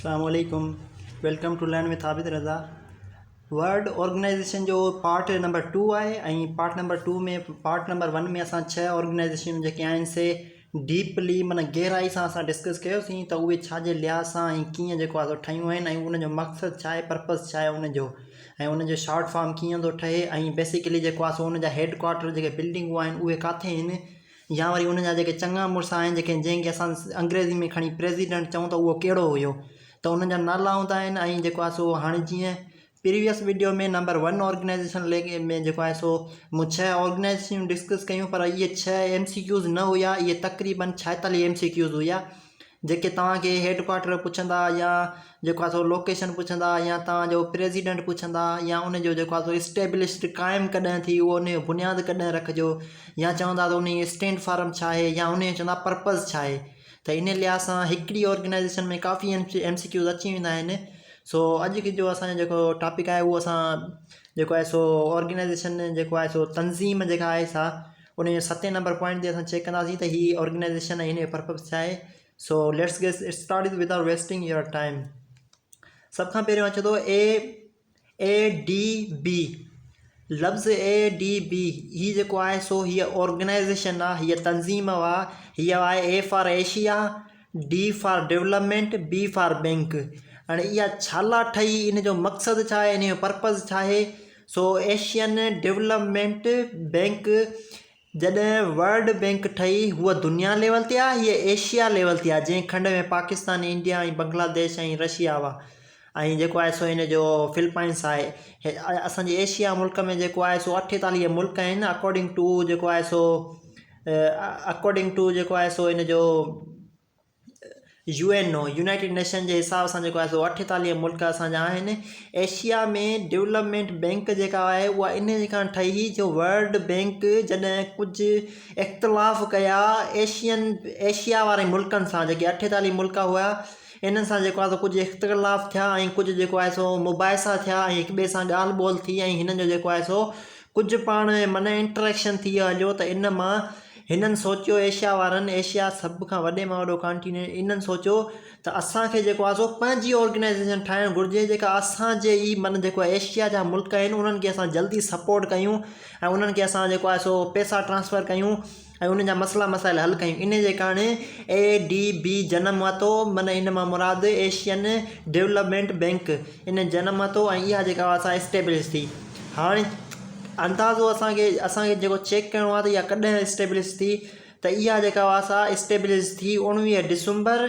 اسلام عليڪم welcome to learn with Abid Raza world organisation جو پارٽ نمبر ٽو آهي ۽ part number two ۾ part number one ۾ اسان ڇهه آرگنائيزيشن جيڪي آهن سي ڊيپلي معنيٰ گهرائي سان اسان ڊسڪس ڪيوسين ته اهي ڇا جي لحاظ سان ۽ ڪيئن جيڪو آهي سو ٺهيون آهن ۽ ان جو مقصد ڇا آهي پرپز ڇا آهي ان جو ۽ ان جو شارٽ فارم ڪيئن ٿو ٺهي ۽ بيسيڪلي جيڪو آهي سو ان جا هيڊ ڪوارٽر جيڪي بلڊنگون آهن اهي ڪاٿي آهن يا وري ان جا جيڪي چڱا مڙس آهن جيڪي جنهن کي اسان انگريزي ۾ کڻي پريزيڊنٽ چئون ته اهو ڪهڙو هيو ته انهن جا نالا هوندا آهن ۽ جيڪو آهي سو هاڻي جيئن previous video ۾ number one organisation ۾ جيڪو آهي سو مون ڇهه آرگنائزيشن ڊسڪس ڪيون پر اهي ڇهه ايم سي ڪيوز نه هيا اهي تقريبن ڇائيتاليهه ايم سي ڪيوز هيا جيڪي توهان کي هيڊ ڪوارٽر پڇندا يا جيڪو آهي سو لوڪيشن پڇندا يا توهان جو پريزيڊنٽ پڇندا يا ان جو جيڪو آهي سو اسٽيبلشڊ قائم ڪڏهن ٿي اهو ان جو بنياد ڪڏهن رکجو يا چوندا ته ان جي اسٽينڊ فارم ڇا آهي يا ان جو چوندا پرپز ڇا آهي ته ان لحاظ سان هڪڙي آرگنائزيشن ۾ ڪافي ايم سي ڪيوز اچي ويندا آهن سو اڄ جو اسانجو جيڪو ٽاپڪ آهي اهو اسان جيڪو آهي سو آرگنائزيشن جيڪو آهي سو تنظيم جيڪا آهي سا ان جو ستين نمبر پوائنٽ تي اسان چيڪ ڪنداسين ته هي آرگنائزيشن ۽ هن جو پرپز ڇا آهي so let's get start without wasting your time سڀ کان پهريون اچي ٿو اي اي ڊي بي لفظ اي ڊي بي هي جيڪو آهي سو هيء آرگنائزيشن آهي هيء تنظيم آهي هيء آهي A for Asia D for development B for bank هاڻي اها ڇا لاء ٺهي ان جو مقصد ڇا آهي ان جو پرپز ڇا آهي سو ايشين ڊولپمينٽ بينڪ جڏهن ورلڊ بينڪ ٺهي هوء دنيا ليول تي آهي هيء ايشيا ليول تي آهي جنهن کنڊ ۾ پاڪستان انڊيا ۽ بنگلاديش ۽ رشيا هئا ۽ جيڪو آهي سو هن جو فلپائنس آهي اسانجي ايشيا ملڪ ۾ جيڪو آهي سو اٺيتاليهه ملڪ آهن اڪارڊنگ ٽو جيڪو آهي سو اڪارڊنگ ٽو جيڪو آهي سو هن جو U N O, united nation, جي حساب سان جيڪو آهي سو اٺيتاليهه ملڪ اسان جا آهن. ايشيا ۾ ڊولپمينٽ بينڪ جيڪا آهي اها ان جي ڪارڻ ٺهي هئي جو ورلڊ بينڪ جڏهن ڪجهه اختلاف ڪيا ايشين ايشيا واري ملڪن سان جيڪي اٺيتاليهه ملڪ هئا انهن سان جيڪو آهي سو ڪجهه اختلاف ٿيا ۽ ڪجهه جيڪو آهي سو مباحثا ٿيا ۽ هڪ ٻئي سان ڳالهه ٻولهه ٿي ۽ هنن جو جيڪو آهي سو ڪجهه پاڻ ۾ من انٽريڪشن ٿي هليو ته ان مان هنن سوچيو ايشيا وارن، ايشيا سڀ کان وڏي مان وڏو ڪانٽينينٽ، انهن سوچيو ته اسان کي جيڪو آهي سو پنهنجي آرگنائيزيشن ٺاهڻ گهرجي جيڪا اسان جي ئي من جيڪو آهي ايشيا جا ملڪ آهن انهن کي اسان جلدي سپورٽ ڪيون ۽ انهن کي اسان جيڪو آهي سو پئسا ٽرانسفر ڪيون ۽ انهن جا مسئلا مسائل حل ڪيون ان جي ڪارڻ اي ڊي بي جنم ورتو من ان مان مراد ايشين ڊولپمينٽ بينڪ ان جنم ورتو ۽ اها جيڪا آهي سا اسٽيبلش ٿي هاڻي اندازو اسان کي اسان کي جيڪو چيڪ ڪرڻو آهي ته اها ڪڏهن اسٽيبلش ٿي ته اها جيڪا آهي سا اسٽيبلش ٿي اڻويهه ڊسمبر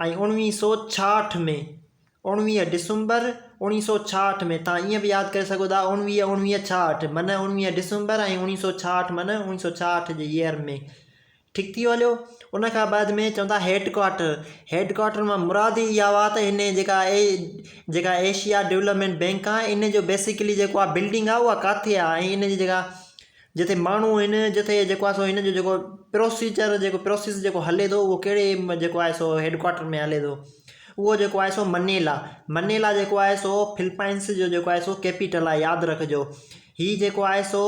۽ اڻويهه سو ڇاهٺ ۾ اڻويهه ڊسمبر اڻويهه سو ڇاهٺ ۾ تان ائين به ياد ڪري سگهو ٿا اڻويهه اڻويهه ڇاهٺ من اڻويهه ڊسمبر ۽ اڻويهه سو ڇاهٺ من اڻويهه سو ڇاهٺ جي ايئر ۾ ٺيڪ ٿي ويو هليو ان کان بعد ۾ چون ٿا هيڊ ڪوارٽر هيڊ ڪوارٽر مان مراد ئي اها هئا ته هن جيڪا اي جيڪا ايشيا ڊولپمينٽ بينڪ آهي ان جو بيسيڪلي جيڪو آهي بلڊنگ آهي اها ڪاٿي آهي ۽ ان جي جيڪا جتي ماڻهو آهن جتي جيڪو آهي سو هن جو جيڪو پروسيجر جيڪو پروسيس جيڪو هلي ٿو اهو ڪهڙي جيڪو آهي سو هيڊ ڪوارٽر ۾ هلي ٿو اهو جيڪو آهي سو منيلا منيلا جيڪو آهي سو فلپائنس جو جيڪو آهي سو ڪيپيٽل آهي ياد رکجو هي جيڪو آهي سو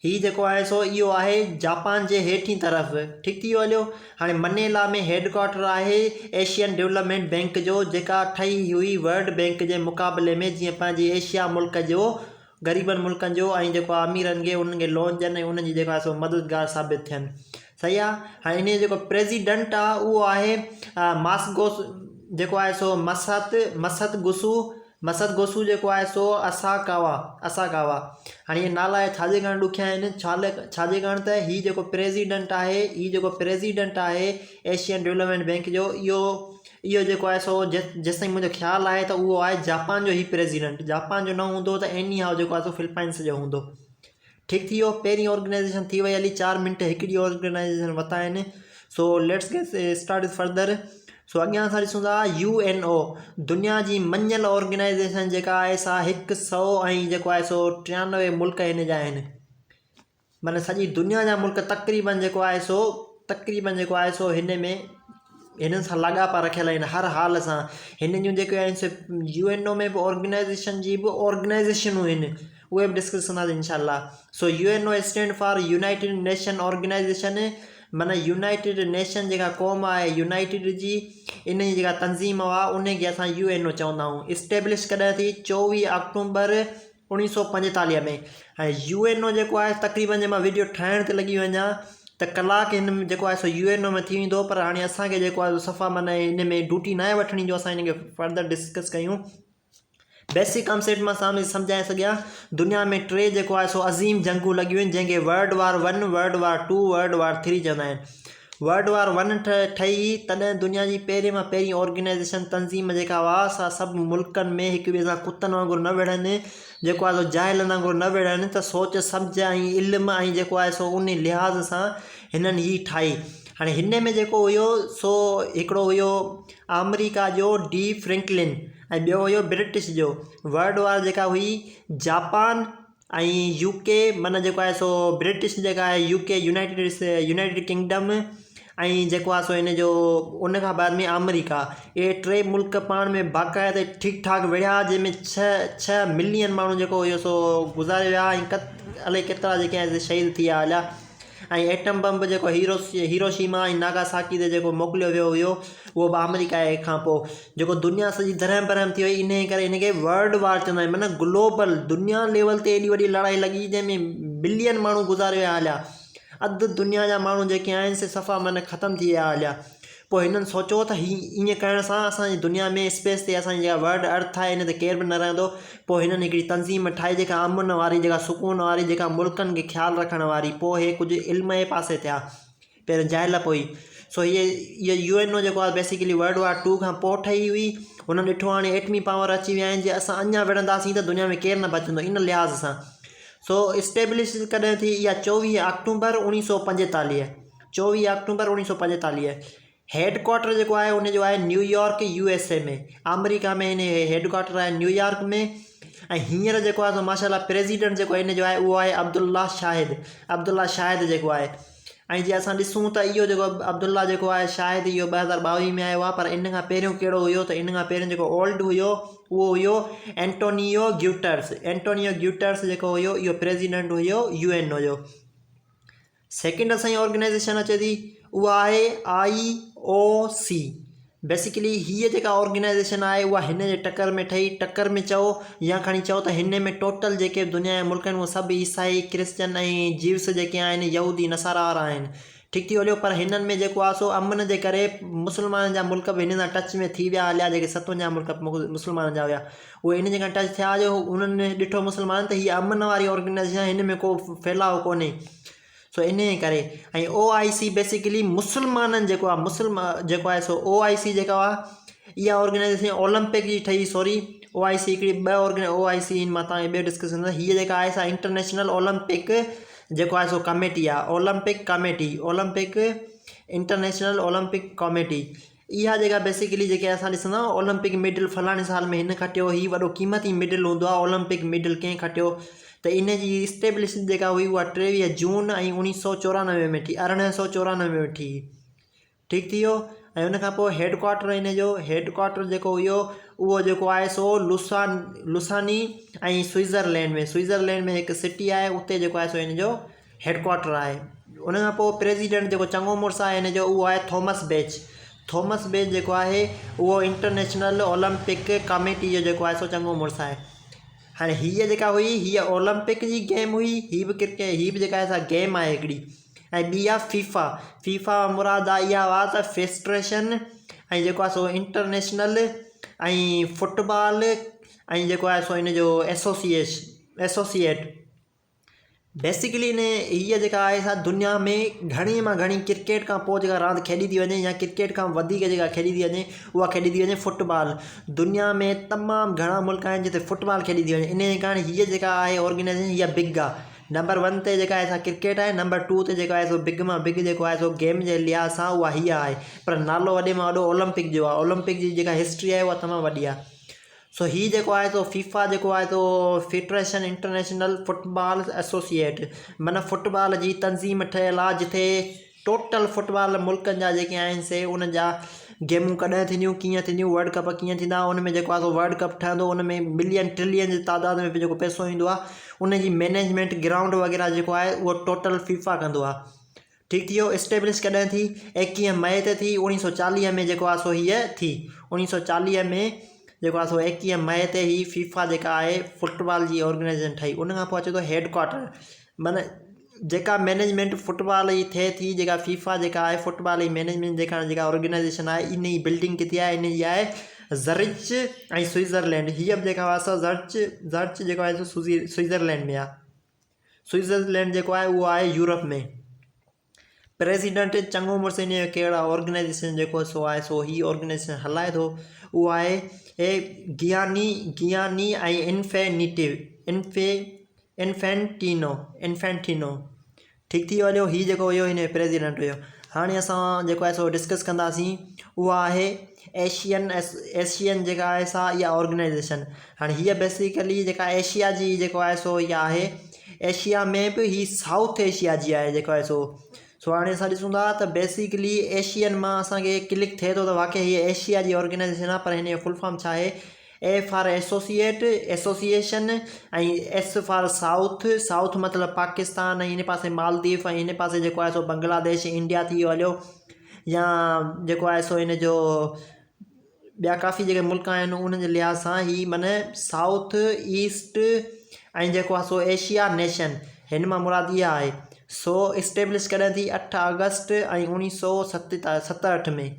هي جيڪو آهي سو اهو آهي جاپان جي هيٺين طرف ٺيڪ ٿي ويو هليو هاڻي منيلا ۾ هيڊ ڪوارٽر آهي ايشين ڊولپمينٽ بينڪ جو جيڪا ٺهي هئي ورلڊ بينڪ جي مقابلي ۾ جيئن پنهنجي ايشيا ملڪ جو غريبن ملڪن جو ۽ جيڪو اميرن کي انهن کي لون ڏين ۽ انهن جي جيڪو آهي سو مددگار ثابت ٿين صحيح آهي هاڻي انهي جو جيڪو پريزيڊنٽ آهي اهو آهي ماسگوس جيڪو آهي سو مسات مسات گسو مسد گوسو جيڪو آهي سو اساڪاوا، Asakawa، هاڻي اهي نالا ڇا جي ڪارڻ ڏکيا آهن ڇا جي ڪارڻ ته هي جيڪو پريزيڊنٽ آهي هي جيڪو پريزيڊنٽ آهي ايشين ڊولپمينٽ بينڪ جو اهو اهو جيڪو آهي سو جيستائين منهنجو خيال آهي ته اهو آهي جاپان جو هي پريزيڊنٽ جاپان جو نه هوندو ته ايني هائو جيڪو آهي سو فلپائنس جو هوندو. ٺيڪ ٿي ويو پهرين آرگنائيزيشن ٿي وئي هلي چار منٽ هڪڙي آرگنائيزيشن وتا آهن so let's get start further so اڳيان اسان ڏسون ٿا يو اين او دنيا جي مڃيل آرگنائيزيشن جيڪا آهي سا هڪ سو ۽ جيڪو آهي سو ٽيانوي ملڪ هن جا آهن معنی سڄي دنيا جا ملڪ تقريبن جيڪو آهي سو تقريبن جيڪو آهي سو هن ۾ هنن سان لاڳاپا رکيل آهن هر حال سان هنن جون جيڪي آهن سي يو اين او ۾ به آرگنائيزيشن جي به آرگنائيزيشنون آهن اهي به ڊسڪس ڪنداسين انشاء الله so U N O stand for united nation organisation معنيٰ يونائيٽيڊ نيشن جيڪا قوم آهي يونائيٽيڊ جي ان جي جيڪا تنظيم آهي ان کي اسان يو اين او چوندا آهيون. اسٽيبلش ڪڏهن ٿي؟ 24 آڪٽومبر 1945 ۾. هاڻي يو اين او جيڪو آهي تقريبن جي مان ويڊيو ٺاهڻ تي لڳي وڃان ته ڪلاڪ هن ۾ جيڪو آهي سو يو اين او ۾ ٿي ويندو پر هاڻي اسان کي جيڪو آهي سو صفا معنيٰ هن ۾ ڊيوٽي ناهي وٺڻي جو اسان هن کي فردر ڊسڪس ڪيون. بيسڪ ڪانسيپٽ مان سامهون سمجهائي سگهيان دنيا ۾ ٽي جيڪو آهي سو عظيم جنگون لڳيون آهن جنهن کي world war one world war two world war three چوندا آهن ورلڊ وار ون ٺهي تڏهن دنيا جي پهرين مان پهرين آرگنائزيشن تنظيم جيڪا هئا سا سڀ ملڪن ۾ هڪ ٻئي سان ڪتن وانگر نه وڙهن جيڪو آهي سو جاهلن وانگر نه وڙهن ته سوچ سمجهه ۽ علم ۽ جيڪو آهي سو ان لحاظ سان هنن هي ٺاهي هاڻي هن ۾ جيڪو هيو سو هڪڙو هيو آمريڪا جو ڊي فرينڪلن ۽ ٻيو هيو برٽش جو ورلڊ وار جيڪا هئي جاپان ۽ يو ڪي معنيٰ جيڪو آهي سو برٽش جيڪا آهي U K united united kingdom ۽ جيڪو آهي سو ان جو ان کان بعد ۾ آمريڪا اهي ٽي ملڪ پاڻ ۾ باقاعده ٺيڪ ٺاڪ وڙهيا جنهن ۾ ڇهه ڇهه ملين ماڻهو جيڪو هيو سو گذاري ويا ۽ الائي ڪيترا جيڪي آهن شهيد ٿي ويا هليا ۽ ايٽم بمب جيڪو هيروشيما ۽ ناگاساڪي تي جيڪو موڪليو ويو هيو اهو به آمريڪا کان پوء جيڪو دنيا سڄي درهم برهم ٿي وئي انهي ڪري ان کي ورلڊ وار چوندا آهن معنيٰ گلوبل دنيا ليول تي ايڏي وڏي لڙائي لڳي جنهن ۾ ملين ماڻهو گذاري ويا هليا اڌ دنيا جا ماڻهو جيڪي آهن سي صفا معنيٰ ختم ٿي ويا هليا پوء هنن سوچيو ته هي ائين ڪرڻ سان اسان جي دنيا ۾ اسپيس تي اسان جي جيڪا ورلڊ ارٿ آهي ان تي ڪير به نه رهندو پوء هنن هڪڙي تنظيم ٺاهي جيڪا امن واري جيڪا سڪون واري جيڪا ملڪن کي خيال رکڻ واري پوء هي ڪجهه علم جي پاسي ٿيا پهريون جاهل پوء سو هي هي يو اين او جيڪو آهي بيسيڪلي ورلڊ وار ٽو کان پوء ٺهي هئي هنن ڏٺو هاڻي ايٽمي پاور اچي ويا آهن جي اسان اڃا وڙهنداسين ته دنيا ۾ ڪير نه بچندو ان لحاظ سان سو اسٽيبلش ڪڏهن ٿي اها 24 آڪٽومبر 1945 24 آڪٽومبر 1945 هيڊ ڪوارٽر جيڪو آهي ان جو آهي نيويارڪ يو ايس اي ۾ آمريڪا ۾ هن هيڊ ڪوارٽر آهي نيويارڪ ۾ ۽ هينئر جيڪو آهي سو ماشاء الله پريزيڊنٽ جيڪو هن جو آهي اهو آهي عبدالله شاهد عبدالله شاهد جيڪو آهي ۽ جي اسان ڏسون ته اهو جيڪو عبدالله جيڪو آهي شاهد اهو 2022 ۾ آيو آهي پر ان کان پهريون ڪهڙو هيو ته ان کان پهريون جيڪو اولڊ هيو اهو هيو اينٽونيو گيوٽرس اينٽونيو گيوٽرس جيڪو هيو اهو پريزيڊنٽ هيو يو اين او جو سيڪنڊ اسان جي آرگنائيزيشن اچي ٿي اها آهي آئي او سي بيسيڪلي هيء جيڪا آرگنائيزيشن آهي اها هن جي ٽڪر ۾ ٺهي ٽڪر ۾ چئو يا کڻي چئو ته هن ۾ ٽوٽل جيڪي به دنيا جا ملڪ آهن اهي سڀ عيسائي ڪرسچن ۽ جيوس جيڪي آهن يهودي نصارا وارا آهن ٺيڪ ٿي هليو پر هنن ۾ جيڪو آهي سو امن جي ڪري مسلمانن جا ملڪ به هنن سان ٽچ ۾ ٿي ويا هليا جيڪي 57 ملڪ مسلمانن جا هيا اهي ان جي ڪري ٽچ ٿيا جو انهن ڏٺو مسلمانن ته هي امن واري آرگنائيزيشن آهي هن ۾ ڪو ڦهلاء ڪونهي سو ان جي ڪري ۽ او آء سي بيسيڪلي مسلمانن جيڪو آهي مسلم جيڪو آهي سو او آء سي جيڪا آهي اها آرگنائيزيشن اولمپڪ جي ٺهي سوري او آء سي هڪڙي ٻه آرگن او آء سي مان تان ٻيو ڊسڪس ڪندس هيء جيڪا آهي سا انٽرنيشنل اولمپڪ جيڪو آهي سو ڪميٽي آهي Olympic committee Olympic international Olympic committee اها جيڪا بيسيڪلي جيڪي اسان ڏسندا آهيون اولمپڪ ميڊل فلاڻي سال ۾ هن کٽيو هي وڏو قيمتي ميڊل هوندو آهي اولمپڪ ميڊل ڪنهن کٽيو ته ان جي اسٽيبلش جيڪا هئي اها 23 جون ۽ 1994 ۾ ٿي 1894 ۾ ٿي ٺيڪ ٿي ويو ۽ ان کان پوء هيڊ ڪوارٽر ان جو هيڊ ڪوارٽر جيڪو هيو اهو جيڪو آهي سو لوسان لوساني ۽ سوئزرلينڊ ۾ سوئزرلينڊ ۾ هڪ سٽي آهي اتي جيڪو آهي سو ان جو هيڊ ڪوارٽر آهي. ان کان پوء پريزيڊنٽ جيڪو چڱو مڙس آهي هن جو اهو آهي ٿامس بيچ. ٿامس بيچ جيڪو آهي اهو انٽرنيشنل اولمپڪ ڪاميٽي جو جيڪو آهي سو چڱو مڙس آهي. هاڻي هيء جيڪا هئي هيء اولمپڪ جي گيم هئي هي به ڪرڪيٽ هي به جيڪا آهي سا گيم آهي هڪڙي ۽ ٻي آهي فيفا فيفا مراد آهي اها آهي ته فيسٽريشن ۽ جيڪو آهي سو انٽرنيشنل ۽ فٽبال ۽ جيڪو آهي سو ان جو ايسوسيئيش ايسوسيئيٽ بيسيڪلي ان هيء جيڪا آهي سا دنيا ۾ گهڻي مان گهڻي ڪرڪيٽ کان پوء جيڪا راند کيڏي ٿي وڃي يا ڪرڪيٽ کان وڌيڪ جيڪا کيڏي ٿي وڃي اها کيڏي ٿي وڃي فٽبال دنيا ۾ تمام گهڻا ملڪ آهن جتي فٽبال کيڏي ٿي وڃي ان جي ڪارڻ هيء جيڪا آهي آرگنائيزيشن هيء بگ آهي نمبر ون تي جيڪا آهي سا ڪرڪيٽ آهي نمبر ٽو تي جيڪا آهي سو بگ مان بگ جيڪو آهي سو گيم جي لحاظ سان اها هيء آهي پر نالو وڏي مان وڏو اولمپڪ جو آهي اولمپڪ جي جيڪا هسٽري آهي اها تمام وڏي آهي سو هي جيڪو آهي سو فيفا جيڪو آهي سو فيڊريشن انٽرنيشنل فٽبال ايسوسيئيٽ معنيٰ فٽبال جي تنظيم ٺهيل آهي جتي ٽوٽل فٽبال ملڪن جا جيڪي آهن سي انهن جا گيمون ڪڏهن ٿينديون ڪيئن ٿينديون ورلڊ ڪپ ڪيئن ٿيندا ان ۾ جيڪو آهي سو ورلڊ ڪپ ٺهندو ان ۾ ملين ٽرلين جي تعداد ۾ جيڪو پئسو ايندو آهي ان جي مينيجمينٽ گرائونڊ وغيره جيڪو آهي اهو ٽوٽل فيفا ڪندو آهي. ٺيڪ ٿي ويو اسٽيبلش ڪڏهن ٿي ايڪيهه مئي تي ٿي اوڻيهه سو چاليهه ۾ جيڪو آهي سو هيء ٿي اوڻيهه سو چاليهه ۾ جيڪو آهي سو ايڪيهه مئي تي هي فيفا جيڪا آهي فٽبال جي آرگنائيزيشن ٺهي ان کان پوء اچي ٿو هيڊ ڪوارٽر معنی جيڪا مينيجمينٽ فٽبال جي ٿئي ٿي جيڪا فيفا جيڪا آهي فٽبال جي مينيجمينٽ جيڪا جيڪا آرگنائيزيشن آهي ان جي بلڊنگ ڪٿي آهي ان جي آهي زرچ ۽ سوئزرلينڊ هيء به جيڪا آهي سا زرچ زرچ جيڪو آهي سو سوئزرلينڊ ۾ آهي سوئٽزرلينڊ جيڪو آهي اهو آهي يورپ ۾. پريزيڊنٽ چڱو مڙس ان جو ڪهڙا آرگنائيزيشن جيڪو سو آهي سو هي آرگنائيزيشن هلائي ٿو اهو آهي اي گياني گياني ۽ انفينيٽو انفي انفينٽينو انفينٽينو ٺيڪ ٿي ويو هليو هي جيڪو هيو هن جو پريزيڊنٽ هيو هاڻي اسان جيڪو آهي سو ڊسڪس ڪنداسين اها آهي ايشين ايشين جيڪا آهي سا اها آرگنائيزيشن هاڻي هيء بيسيڪلي جيڪا ايشيا جي جيڪو آهي سو اها آهي ايشيا ۾ به هي سائوٿ ايشيا جي آهي جيڪو آهي سو سو هاڻي اسان ڏسون ٿا ته بيسيڪلي ايشين مان اسانکي ڪلڪ ٿئي ٿو ته واقعي هيء ايشيا جي آرگنائيزيشن آهي پر هن جو فل فارم ڇا آهي A for associate, association, ۽ S for south, south مطلب پاڪستان ۽ هن پاسي مالديف ۽ هن پاسي جيڪو آهي سو بنگلاديش انڊيا ٿي ويو هليو يا جيڪو آهي سو هن جو ٻيا ڪافي جيڪي ملڪ آهن انهن جي لحاظ سان هي معنی سائوٿ ايسٽ ۽ جيڪو آهي سو ايشيا نيشن هن مان مراد اها آهي سو اسٽيبلش ڪڏهن ٿي اٺ آگسٽ ۽ اوڻيهه سو ستهٺ ۾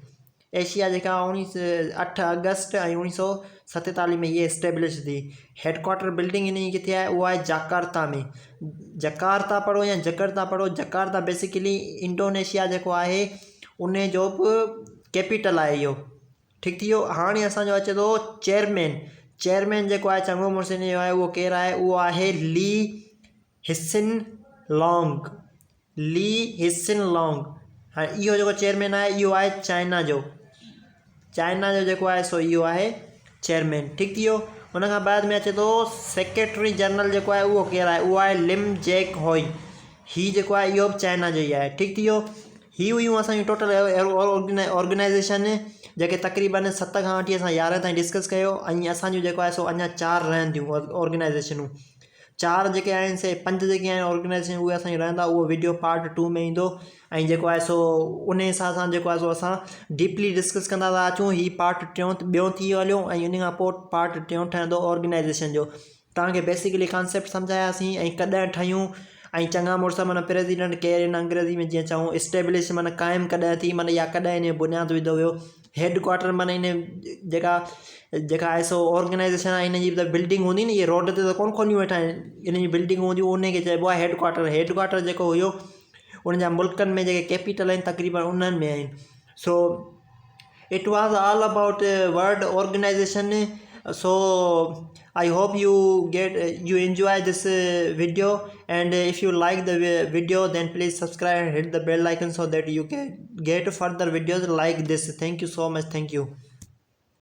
ايشيا جيڪا اوڻيهه اٺ آگسٽ ۽ اوڻيهه سو ستيتاليهه ۾ هيء اسٽيبلش ٿي. هيڊ ڪوارٽر بلڊنگ هن جي ڪٿي آهي اها آهي جاڪارتا ۾. جڪارتا پڙهو يا جڪرتا پڙهو جڪارتا بيسيڪلي انڊونيشيا جيڪو آهي ان جو به ڪيپيٽل آهي اهو ٺيڪ ٿي ويو هاڻي اسانجو اچي ٿو چيئرمين چيئرمين جيڪو آهي چڱو مڙس ان جو آهي اهو ڪير آهي اهو آهي لي هسن لانگ لي هيسن لانگ هاڻي اهو جيڪو چيئرمين آهي اهو آهي چائنا جو چائنا جو جيڪو آهي سو اهو آهي چيئرمين ٺيڪ ٿي ويو ان کان بعد ۾ اچي ٿو سيڪريٽري جنرل جيڪو آهي اهو ڪير آهي اهو آهي لم جيڪ هوئي هي جيڪو آهي اهو به چائنا جو ئي آهي ٺيڪ ٿي ويو هي هيون اسان جون ٽوٽل آرگنائيزيشن جيڪي تقريبن ست کان وٺي اسان يارهن تائين ڊسڪس ڪيو ۽ اسان جون جيڪو آهي سو اڃا چار رهنديون آرگنائيزيشنون چار جيڪي آهن سي پنج جيڪي آهن آرگنائيزيشن اهي اسان جون رهندا اهو وڊيو پارٽ ٽو ۾ ايندو ۽ جيڪو آهي سو ان حساب سان جيڪو آهي سو اسان ڊيپلي ڊسڪس ڪندا ٿا اچون هي پارٽ ٽيون ٻيو ٿي ويو هليو ۽ ان کان پوء پارٽ ٽيون ٺهندو آرگنائيزيشن جو توهان کي بيسڪلي ڪانسيپٽ سمجهاياسين ۽ ڪڏهن ٺهيون ۽ چڱا مڙس معنيٰ پريزيڊنٽ ڪير ان انگريزي ۾ جيئن چئون اسٽيبلش معنيٰ قائم ڪڏهن ٿي معنيٰ يا ڪڏهن ان جو بنياد وڌو ويو هيڊ ڪوارٽر معنيٰ ان جيڪا جيڪا آهي سو آرگنائيزيشن آهي ان جي ته بلڊنگ هوندي نه اهي روڊ تي ته ڪونه کوليون ويٺا آهن ان جون بلڊنگ هونديون ان کي چئبو آهي هيڊ ڪوارٽر هيڊ ڪوارٽر جيڪو هيو ان جا ملڪن ۾ جيڪي ڪيپيٽل آهن تقريبن انهن ۾ آهن so it was all about world organization so I hope you get you enjoy this video and if you like the video then please subscribe and hit the bell icon so that you can get further videos like this thank you so much thank you.